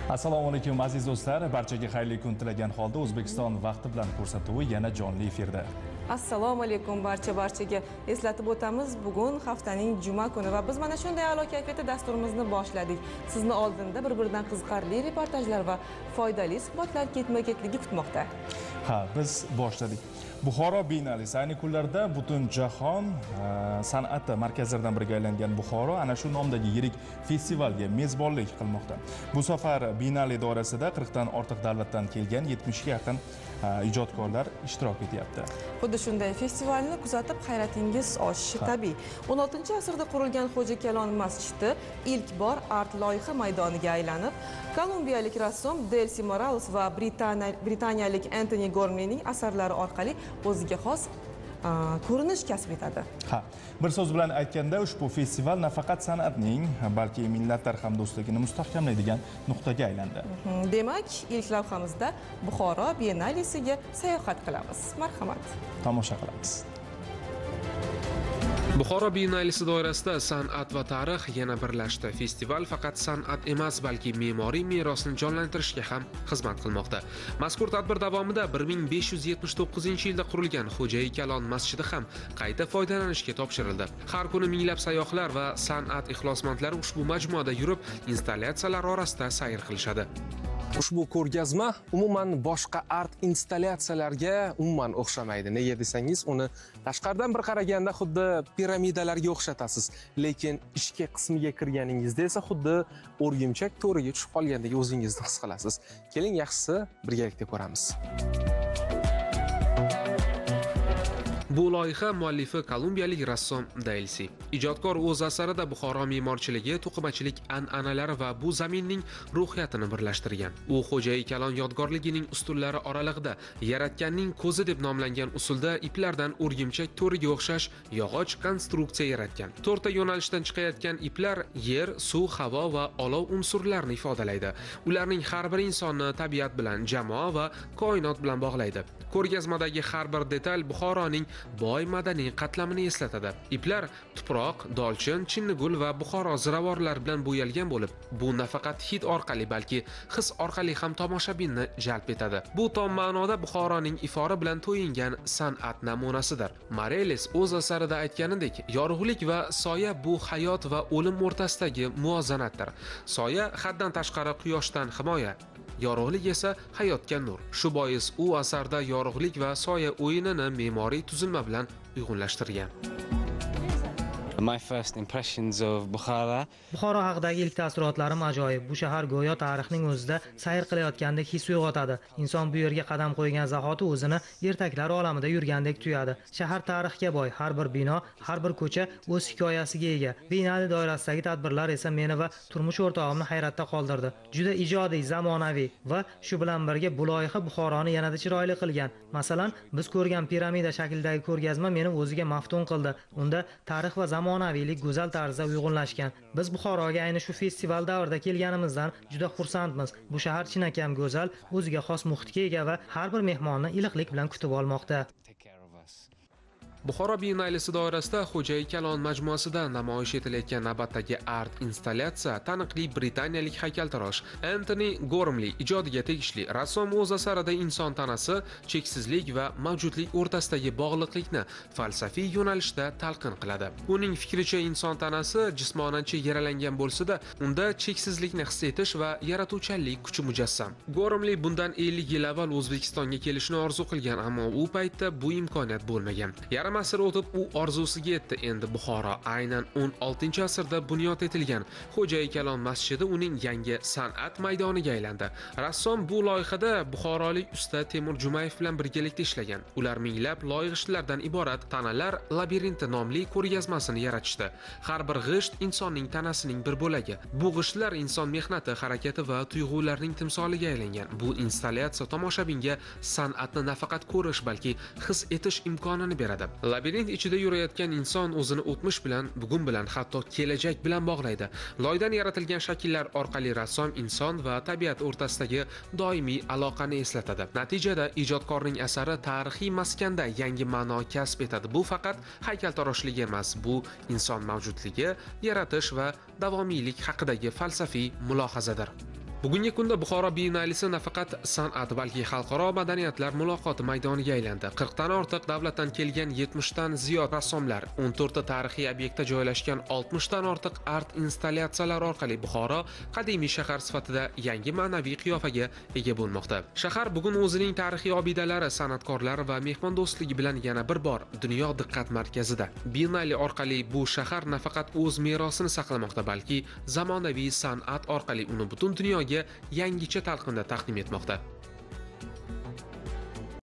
Assalomu alaykum aziz do'stlar, barchaga xayrli kun tilagan holda O'zbekiston vaqti bilan ko'rsatuvi yana jonli efirda. Assalomu alaykum barchaga eslatib o'tamiz, bugun haftaning juma kuni va biz mana shunday a'lo kayfiyatda dasturimizni boshladik. Sizni oldinda bir-biridan qiziqarli reportajlar va foydali suhbatlar ketma-ketligi kutmoqda. Ha, biz boshladik. Buxoro Biennalesi ayni kunlarda butun jahon san'ati markazlaridan biriga aylangan Buxoro ana shu nomdagi yirik festivalga mezbonlik qilmoqda. Bu safar Biennale doirasida 40 dan ortiq davlatdan kelgan 70 ga yaqin ijodkorlar ishtirok etyapti. Xuddi shunday festivalni kuzatib hayratingiz oshishi tabiiy. 16-asrda qurilgan Xo'ja Kalon masjidi ilk bor art loyiha maydoniga aylanib, kolumbiyalik rassom Delsi Morales va britaniyalik Anthony Gormleyning asarlari orqali o'ziga xos ko'rinish kasb etadi. Ha, bir so'z bilan aytganda ushbu festival nafaqat san'atning, balki millatlar hamdo'stligini mustahkamlaydigan nuqtaga aylandi. Demak, ilk lavhamizda Buxoro Biennalesiga sayohat qilamiz. Marhamat. Tomosha qilamiz. Buxoro Biennalesi doirasida san'at va tarix yana birlashdi. Festival faqat san'at emas, balki me'moriy merosni jonlantirishga ham xizmat qilmoqda. Mazkur tadbir davomida 1579-yilda qurilgan Xo'jai Kalon masjidi ham qayta foydalanishga topshirildi. Har kuni minglab sayyohlar va san'at ixlosmandlari ushbu majmuada yurib, installyatsiyalar orasida sayr qilishadi. Ushbu ko'rgazma umuman boshqa art installyatsiyalarga umuman o'xshamaydi. Nega desangiz, uni tashqaridan bir qaraganda xuddi piramidalarga o'xshatasiz, lekin ichki qismiga kirganingizda esa xuddi o'rgimchak to'riga tushib qolgandek o'zingizni his qilasiz. Keling, yaxshisi birgalikda ko'ramiz. Bu loyiha muallifi kolumbiyalik rassom Delsi. Ijodkor o'z asarida Buxoro me'morchiligi, to'qimachilik an'analari va bu zaminning ruhiyatini birlashtirgan. U Xo'jai Kalon yodgorligining ustunlari oralig'ida yaratganning ko'zi deb nomlangan usulda iplardan o'rgimchak to'riga o'xshash yog'och konstruksiya yaratgan. To'rtta yo'nalishdan chiqayotgan iplar yer, suv, havo va olov unsurlarini ifodalaydi. Ularning har biri insonni tabiat bilan, jamoa va koinot bilan bog'laydi. Ko'rgazmadagi har bir detal Buxoroning boy madaniy qatlamini eslatadi. Iplar tuproq, dolchin, chinnigul va Buxoro ziravorlari bilan bo'yalgan bo'lib, bu nafaqat hid orqali, balki his orqali ham tomoshabinni jalb etadi. Bu tom ma'noda Buxoroning ifori bilan to'yingan san'at namunasidir. Morales o'z asarida aytganidek, yorug'lik va soya bu hayot va o'lim o'rtasidagi muvozanatdir. Soya haddan tashqari quyoshdan himoya, yorug'lik esa hayotga nur. Shu bois u asarda yorug'lik va soya o'yinini me'moriy tuzilma bilan uyg'unlashtirgan. My first impressions of Bukhara. Buxoro haqidagi ilk taassurotlarim ajoyib. Bu shahar go'yo tarixning o'zida sayr qilayotgandek his uyg'otadi. Inson bu yerga qadam qo'ygan zahoti o'zini ertaklar olamida yurgandek tuyadi. Shahar tarixga boy, har bir bino, har bir ko'cha o'z hikoyasiga ega. Biennale doirasidagi tadbirlar esa meni va turmush o'rtog'imni hayratda qoldirdi. Juda ijodiy, zamonaviy va shu bilan birga bu loyiha Buxoroni yanada chiroyli qilgan. Masalan, biz ko'rgan piramida shaklidagi ko'rgazma meni o'ziga maftun qildi. Unda tarix va zamonaviylik go'zal tarzda uyg'unlashgan. Biz Buxoroga ayni shu festival davrida kelganimizdan juda xursandmiz. Bu shahar chinakam go'zal, o'ziga xos muhitga ega va har bir mehmonni iliqlik bilan kutib olmoqda. Buxoro Biennalesi doirasida Xo'jai Kalon majmuasida namoyish etilayotgan navbatdagi art installyatsiya taniqli britaniyalik haykaltarosh Anthony Gormley ijodiga tegishli. Rassom o'z asarida inson tanasi, cheksizlik va mavjudlik o'rtasidagi bog'liqlikni falsafiy yo'nalishda talqin qiladi. Uning fikricha, inson tanasi jismonan chegaralangan bo'lsa-da, unda cheksizlikni his etish va yaratuvchanlik kuchi mujassam. Gormley bundan 50 yil avval O'zbekistonga kelishni orzu qilgan, ammo u paytda bu imkoniyat bo'lmagan. Yarim asr o'tib u orzusiga yetdi. Endi Buxoro aynan 16-asrda bunyod etilgan Xo'jai Kalon masjidi uning yangi san'at maydoniga aylandi. Rassom bu loyihada buxorolik usta Temur Jumayev bilan birgalikda ishlagan. Ular minglab loy g'ishtlardan iborat Tanalar labirinti nomli ko'rgazmasini yaratishdi. Har bir g'isht insonning tanasining bir bo'lagi. Bu g'ishtlar inson mehnati, harakati va tuyg'ularning timsoliga aylangan. Bu installyatsiya tomoshabinga san'atni nafaqat ko'rish, balki his etish imkonini beradi. Labirint ichida yurayotgan inson o'zini o'tmish bilan, bugun bilan, hatto kelajak bilan bog'laydi. Loydan yaratilgan shakllar orqali rassom inson va tabiat o'rtasidagi doimiy aloqani eslatadi. Natijada ijodkorning asari tarixiy maskanda yangi ma'no kasb etadi. Bu faqat haykaltaroshlik emas, bu inson mavjudligi, yaratish va davomiylik haqidagi falsafiy mulohazadir. Bugungi kunda Buxoro biennalesi nafaqat san'at, balki xalqaro madaniyatlar muloqoti maydoniga aylandi. 40 dan ortiq davlatdan kelgan 70 dan ziyod rassomlar, 14 ta tarixiy obyektda joylashgan 60 dan ortiq art installyatsiyalar orqali Buxoro qadimiy shahar sifatida yangi ma'naviy qiyofaga ega bo'lmoqda. Shahar bugun o'zining tarixiy obidalari, san'atkorlari va mehmondo'stligi bilan yana bir bor dunyo diqqat markazida. Biennale orqali bu shahar nafaqat o'z merosini saqlamoqda, balki zamonaviy san'at orqali uni butun dunyoga yangicha talqinda taqdim etmoqda.